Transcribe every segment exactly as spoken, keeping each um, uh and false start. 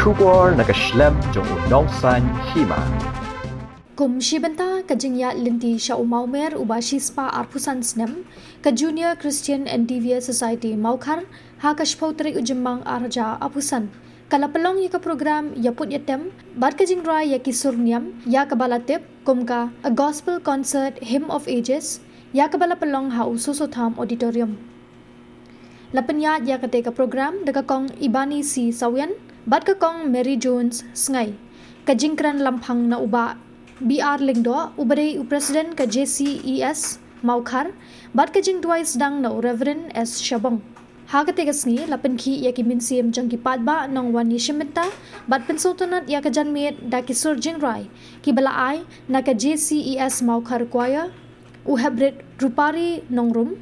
Khubor na ka shlem jong u nongsan hima. Kum shi bynta ka jingïaid lynti sha u mawmer uba shispah arphew san snem, ka Junior Christian Endeavour Society Mawkhar, ha ka shiphew tarik u Jymmang ar hajar arphew san, ka la pynlong ïa ka program ïa put ïa tem bad ka jingrwai ïa ki sur niam ïa kaba la tip kum ka A Gospel Concert Hymn of Ages, ïa kaba la pynlong ha u Soso Tham Auditorium. La pynïaid ïa kata ka program da ka Kong Ibani C Sawian bad ka Kong Mary Jones Sngai. Ka jingkren lamphang na u Bah B R Lyngdoh, uba dei u President ka J C E S Mawkhar, bad ka jingduwai sdang na u Reverend S Shabong. Ha kata ka sngi la pynkhih ïa ki mynsiem jong ki paidbah nongwan ïashim bynta bad pynsngewtynnad ïa ka janmiet da ki sur jingrwai kiba la ai na ka J C E S Mawkhar Choir, u Heprit Rupari Nongrum,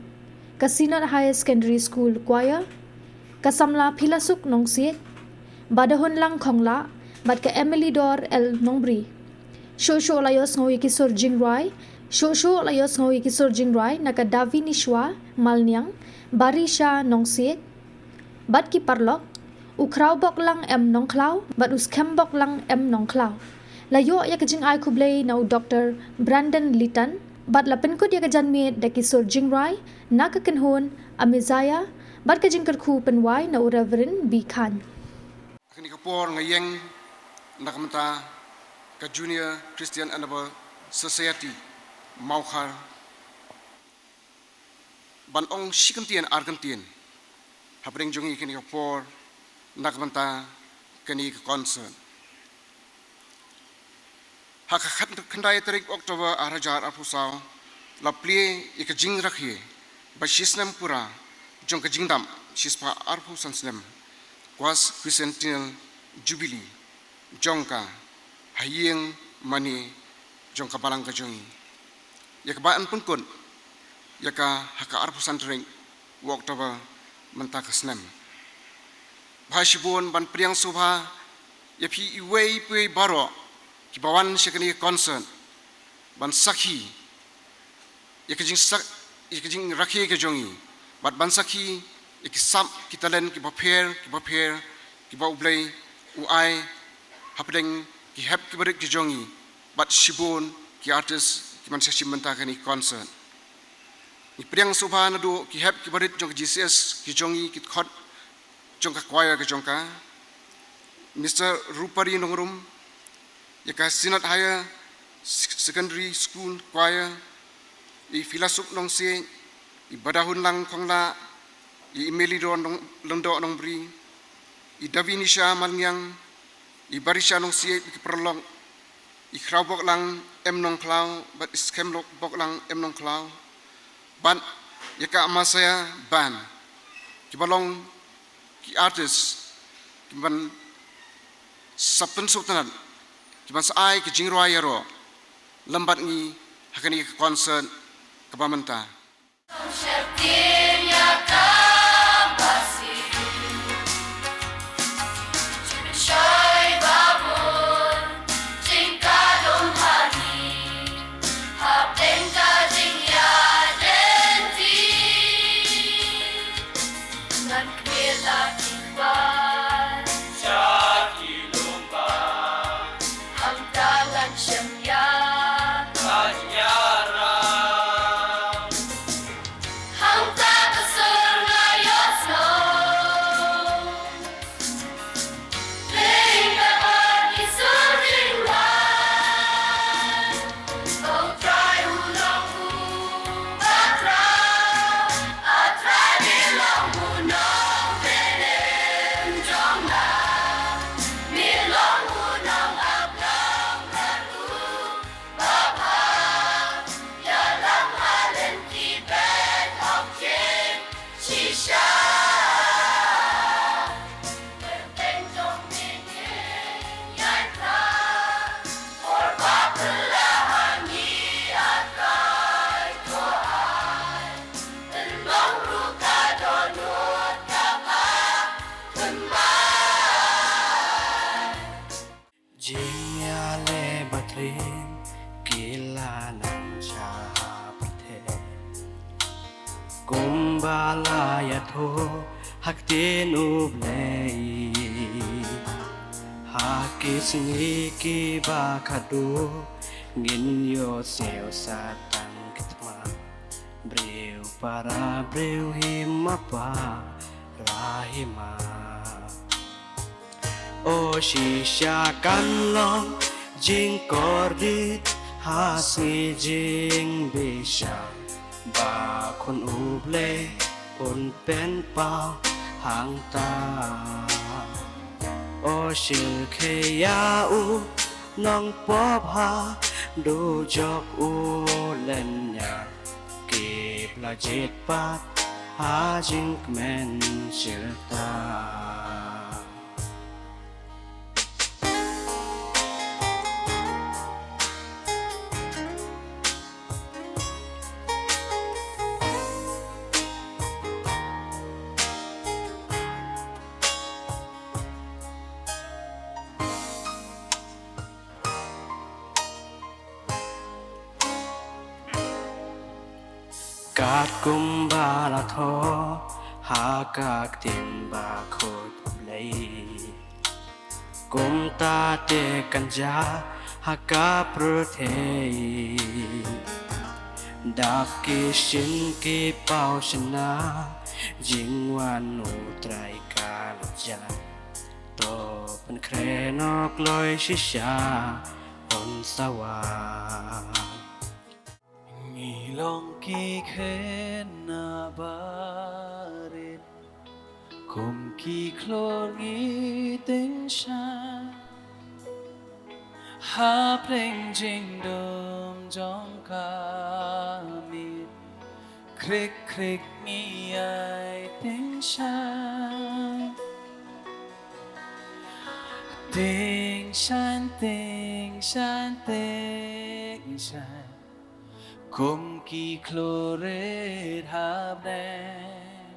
ka Synod Higher Secondary School Choir, ka Samla Philasuk Nongsiej, Badahunlang Khonglah, bad ka Emily Dor L Nongbri. Shuh shuh la ïohsngew ïa ki sur jingrwai, shuh shuh la ïohsngew ïa ki sur jingrwai na ka Davinishwa Malniang, Barisha Nongsiej, bad ki paralok, u Khrawboklang M Nongkhlaw bad u Skhemboklang M Nongkhlaw. La ïoh ïa ka jingai khublei na u Doktor Brandon Litan bad la pynkut ïa ka janmiet da ki sur jingrwai na ka kynhun A Messiah bad ka jingkyrkhu pynwai na u Reverend B Khan. Ha kane ka por nga ïeng na ka bynta ka Junior Christian Endeavour Society Mawkhar ban ong shi kyntien ar kyntien hapdeng jong ngi kane ka por na ka bynta kane ka concert. Ha ka khat-, khyndai tarik October ar hajar arphew saw la plie ïa ka jingrakhe ba shi snem pura jong ka jingdap shispah arphew san snem, Quas Quicentennial Jubilee jong ka ha ïing mane jong ka balang ka jong ngi, ïa kaba yn pynkut ïa ka ha ka arphew san tarik u October mynta ka snem. Bha shibun ban pdiang sngewbha ïa phi iwei pa iwei baroh kiba wan sha kane ka concert ban sakhi ïa ka jingsak-, ïa ka jingrakhe ka jong ngi bad ban sakhi ïa ki sap ki talent kiba pher kiba pher kiba U Blei u ai hapdeng ki hep kiba rit ki jong ngi bad shibun ki artist kiban sa shim bynta kane ka concert. Ngi pdiang sngewbha naduh ki hep kiba rit jong ka J C S ki jong ngi, ki dkhot jong ka choir ka jong ka, Mister Rupari Nongrum, ïa ka Synod Higher Sec-, Secondary School Choir, i Philasuk Nongsiej, i Badahunlang Khonglah, i Emily Dor Nong-, Lyngdoh Nongbri, i Davinisha Malngiang, i Barisha Nongsiej bad ki paralok, i Khrawboklang M Nongkhlaw bad i Skhemboklang M Nongkhlaw, bad ïa ka Messiah Band, kiba long ki artist kiban sa pynsngewtynnad, kiban sa ai ki jingrwai ïaroh lem bad ngi ha kane ka concert kaba mynta. Jingïaleh ba thliew ki la nang sha pyrthei, kumba la ïathuh ha ktien U Blei. Ki sngi kiba khatduh ngin ïohsngew sa tang ki thma, briew para briew hi mapa ra hi ma. O shisha kan long jingkordit ha sngi jingbishar ba Khun U Blei un pynpaw hangta. O shyrkhei ïa u nongpop ha dujok u lynñiar, ki ba la jied pat ha jingkmen shyrta. Katkum ba la thoh ha ka ktien bakhuid U Blei, kumta te kan jia ha ka pyrthei. Da ki shin ki paw shynna, jingwan U Trai ka la jan. To pynkhreh noh kloi shisha un sa wan. Ngi long ki khynnah barit, kum ki khlur ngi tyngshaiñ. Ha pdeng jingdum jong ka miet, khrik khrik ngi ïai tyngshaiñ. Tyngshaiñ, tyngshaiñ, tyngshaiñ, kum ki khlur rit ha bneng.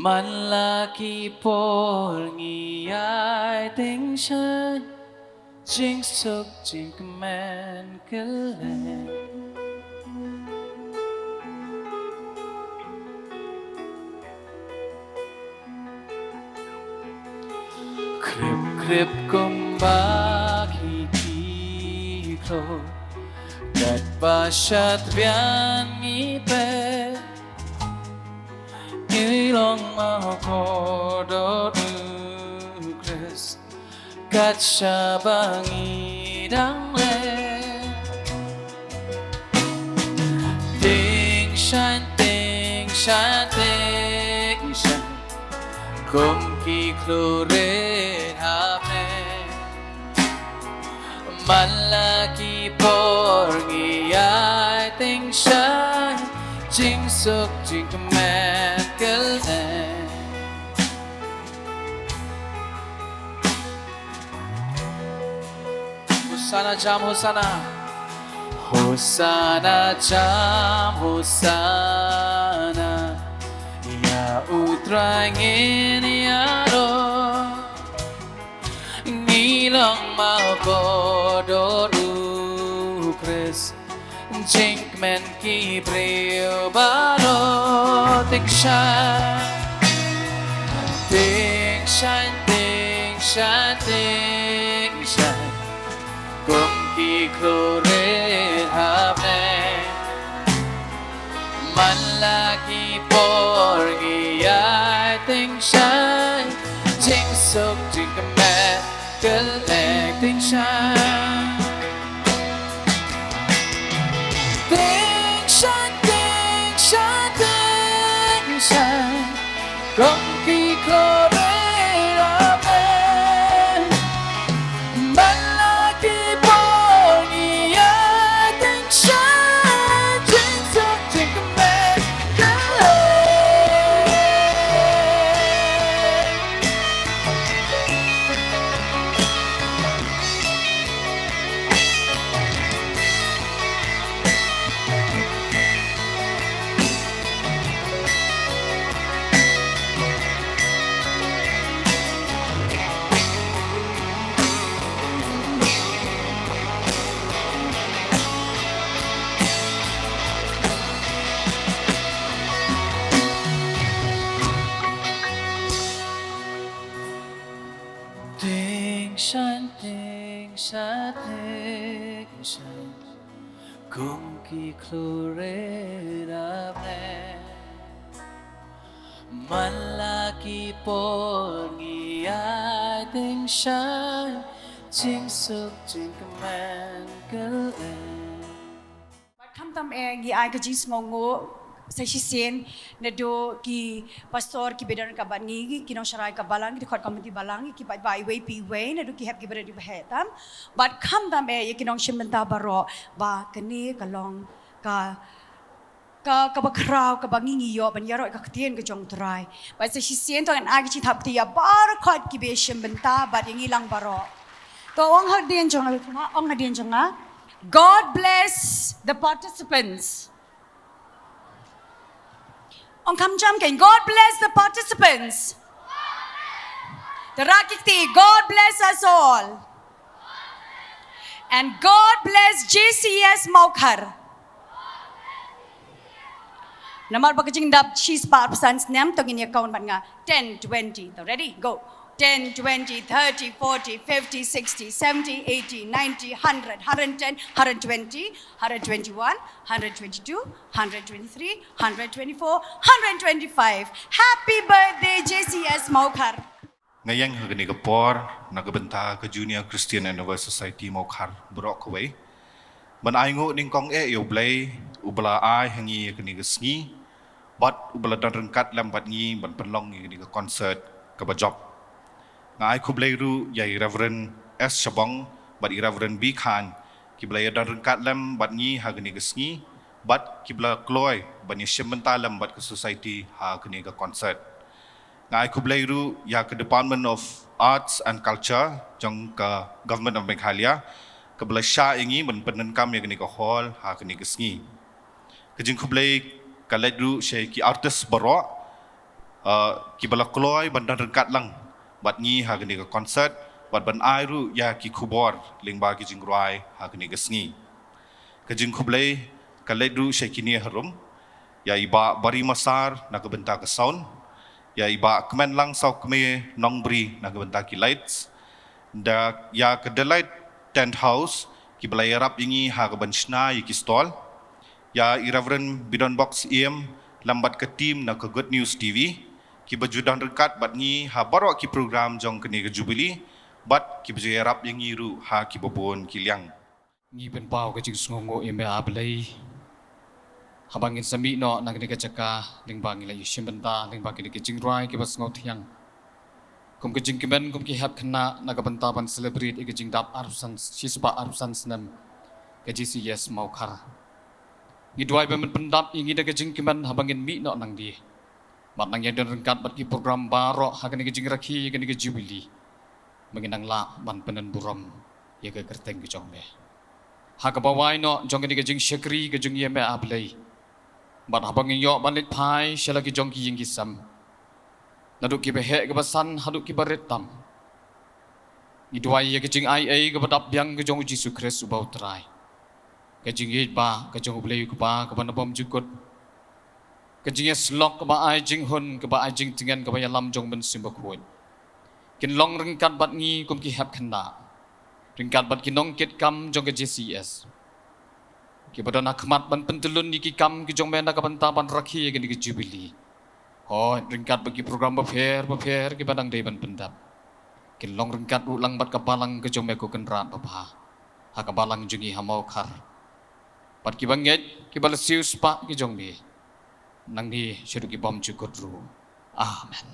Man la ki por ngi ïai tyngshaiñ, jingsuk jingkmen kylleng. Khrip khrip kumba ki kito, katba shad biang ngi peit, ngi long ma u kordor u Khrist, kat shaba ngi dang leh. Tyngshaiñ, tyngshaiñ, tyngshaiñ, kum ki khlur rit ha bneng. Man la ki por ngi ïai tyngshaiñ, jingsuk jingkmen kylleng. Hosanna jam, Hosanna. Hosanna jam, Hosanna. Ïa U Trai ngin ïaroh. Ngi long ma u kordor u Khrist, jingkmen ki briew baroh. Tyngshaiñ, tyngshaiñ, tyngshaiñ, tyngshaiñ, kum ki khlur rit ha bneng. Man la ki por ngi ïai tyngshaiñ, jingsuk jingkmen kylleng. Tyngshaiñ, tyngshaiñ, tyngshaiñ, tyngshaiñ, kum ki khlur rit ha bneng. Man la ki por ngi ïai tyngshaiñ, jingsuk jingkmen kylleng. Ting shan ting sha ting shan, kum ki khlure da ble. Man la ki por ngi ai ting shan, ting suk ting kmen kalen. Bad khamtam eh ngi ai ka jingsngewnguh sa shisien naduh ki pastor kiba don ryngkat bad ngi, ki nongshakri ka balang, ki dkhot committee balang, ki paidbah iwei pa iwei, naduh ki hep kiba rit kiba heh tam. Bad khamtam eh ïa ki nongshim bynta baroh ba kane ka long ka ka kaba khraw kaba ngi ngi ïoh ban ïaroh ïa ka ktien ka jong U Trai. Bad sa shisien to ngan ai ka jingthap kti ïa baroh kiba shim bynta bad ïa ngi lang baroh. To ong hadien jong nga, ong hadien jong nga. God bless the participants. Ong kham jam kein, God bless the participants. Tara ki kti, God bless us all. And God bless J C S Mawkhar. Namar ba ka jingdap shispah arphew san snem, to ngin ïa count bad nga. Ten, twenty. To ready? Go. Ten, twenty, thirty, forty, fifty, sixty, seventy, eighty, ninety, hundred, hundred ten, hundred twenty, hundred twenty-one, hundred twenty-two, hundred twenty-three, hundred twenty-four, hundred twenty-five. Happy birthday, J C S Mawkhar. Nga ïeng ha kane ka por na ka bynta ka Junior Christian Endeavour Society Mawkhar baroh kawei ban ai nguh nyngkong eh ïa U Blei uba la ai ha ngi ïa kane ka sngi bad uba la don ryngkat lem bad ngi ban pynlong ïa kane ka concert kaba jop. Nga ai khublei ruh ïa i Reverend S Shabong bad i Reverend B Khan kiba la ïa don ryngkat lem bad ngi ha kane ka sngi bad kiba la kloi ban ïa shim bynta lem bad ka society ha kane ka concert. Nga ai khublei ruh ïa ka Department of Arts and Culture jong ka Government of Meghalaya kaba la shah ïa ngi ban pyndonkam ïa kane ka hall ha kane ka sngi. Ka jingkhublei ka leit ruh sha ki artist baroh, uh, kiba la kloi ban don ryngkat lang bad ngi ha kane ka concert bad ban ai ruh ïa ki khubor lyngba ki jingrwai ha kane ka sngi. Ka jingkhublei ka leit ruh sha kine harum, ïa i Bah Bari Masar na ka bynta ka sound, ïa i Bah Kmenlang Sawkmie Nongbri na ka bynta ki lights, da ïa ka Delight Tent House kiba la ïarap ïa ngi ha ka ban shna ïa ki stall, ïa i Reverend Bidon Box Iem lem bad ka team na ka Good News T V kiba ju don ryngkat bad ngi ha baroh ki program jong kane ka Jubilee bad kiba ju ïarap ïa ngi ruh ha kiba bun ki liang. Ngi pynpaw ka jingsngewnguh ïa me, A Blei, haba ngin sa mih noh na kane ka jaka lyngba ngi la ïa shim bynta lyngba kine ki jingrwai kiba sngewthiang. Kum ka jingkmen kum ki hep khynnah na ka bynta ban celebrate ïa ka jingdap arphew san, shispah arphew san snem ka J C S Mawkhar. Ngi duwai ba men pyndap ïa ngi da ka jingkmen haba ngin mih noh nangne. Bad nang ïa don ryngkat bad ki program baroh ha kane ka jingrakhe ïa kane ka Jubilee. Ba ngin nang lah ban pynburom ïa ka kyrteng ka jong me. Ha kaba wai noh jong kane ka jingshakri ka jong ïa me, A Blei. Bad haba ngin ïoh ban leit phai sha la ki jong ki ïing ki sem, naduh kiba heh kiba san haduh kiba rit tam, ngi duwai ïa ka jingaiei kaba dap biang ka jong U Jisu Khrist uba U Trai, ka jingïeit ba ka jong U Blei U Kpa kaba na bymjukut, ka jingïasyllok kaba ai jinghun, kaba ai jingtngen, kaba ïalam jong U Mynsiem Bakhuid, kin long ryngkat bad ngi kum ki hep khynnah, ryngkat bad ki nongkitkam jong ka J C S, kiba don ha khmat ban pyntyllun ïa ki kam ki jong me na ka bynta ban rakhe ïa kane ka Jubilee. Hooid, ryngkat bad ki program bapher bapher kiba dang dei ban pyndap, kin long ryngkat ruh lang bad ka balang ka jong me, ko Kynrad babha, ha ka balang jong ngi ha Mawkhar. Bad kiba ngeit, kiba la siewspah ki jong me, nangne shaduh ki bymjukut ruh. Amen.